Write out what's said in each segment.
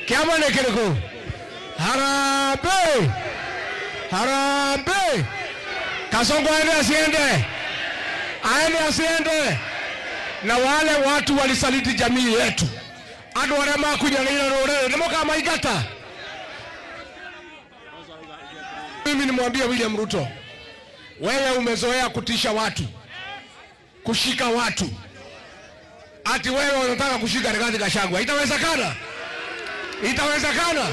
Kiama nĩ kĩrĩkũ? Harambee! Harambee! Kasongo aende asiende? Aende asiende? Na wale watu walisaliti jamii yetu, andũ arĩa makunyanĩire rũrĩrĩ nĩ mũkamaingata. Mimi nimwambie William Ruto, wewe umezoea kutisha watu, kushika watu, ati wewe unataka kushika Rigathi Gachagua. Itawezekana? Itawezekana?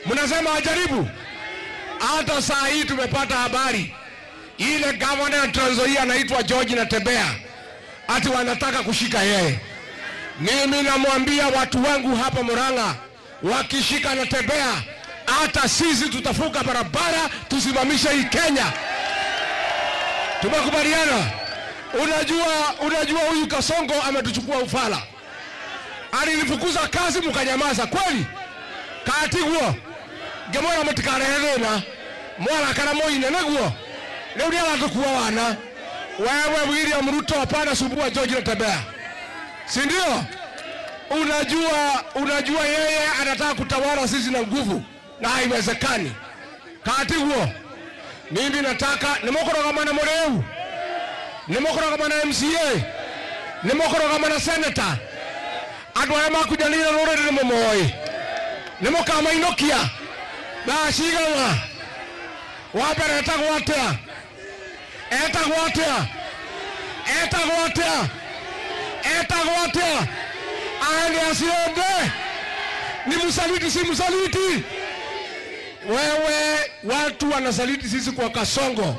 Mnasema ajaribu. Hata saa hii tumepata habari ile gavana ya Trans Nzoia anaitwa George Natembeya ati wanataka kushika yeye. Mimi namwambia watu wangu hapa Murang'a, wakishika Natembeya, hata sisi tutafunga barabara tusimamishe hii Kenya. Tumekubaliana. Unajua huyu Kasongo ametuchukua ufala. Alinifukuza kazi mkanyamaza kweli? Katiguo. Ngemwera mutikarehe thina. Mwarakara moine niguo. Riu ni aratukua wana. Wewe William Ruto, hapana sumbua George Natembeya. Si ndio? Unajua yeye anataka kutawala sisi na nguvu, na haiwezekani. Katiguo. Mimi nataka nimokorogamana mureu. Nimokorogamana MCA. Nimokorogamana senator. Andũ arĩa makunyanĩire rũrĩrĩ nĩ mũmoĩ. Nĩ mũkamainũkia. Thaa cigana? Wa mbere etagwo atĩa? Etagwo atĩa? Etagwo atĩa? Etagwo atĩa? Aende asiende? Ni msaliti, si msaliti? Wewe, watu wanasaliti sisi kwa Kasongo.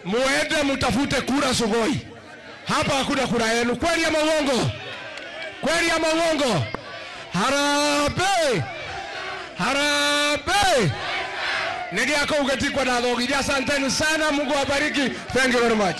Muende mtafute kura Sugoi. Hapa hakuna kura yenu. Kweli ama uongo? Kweli ama uongo? Harambee! Harambee! Nĩgĩakũu gĩtikwa na thogiria. Asanteni sana, Mungu awabariki. Thank you very much.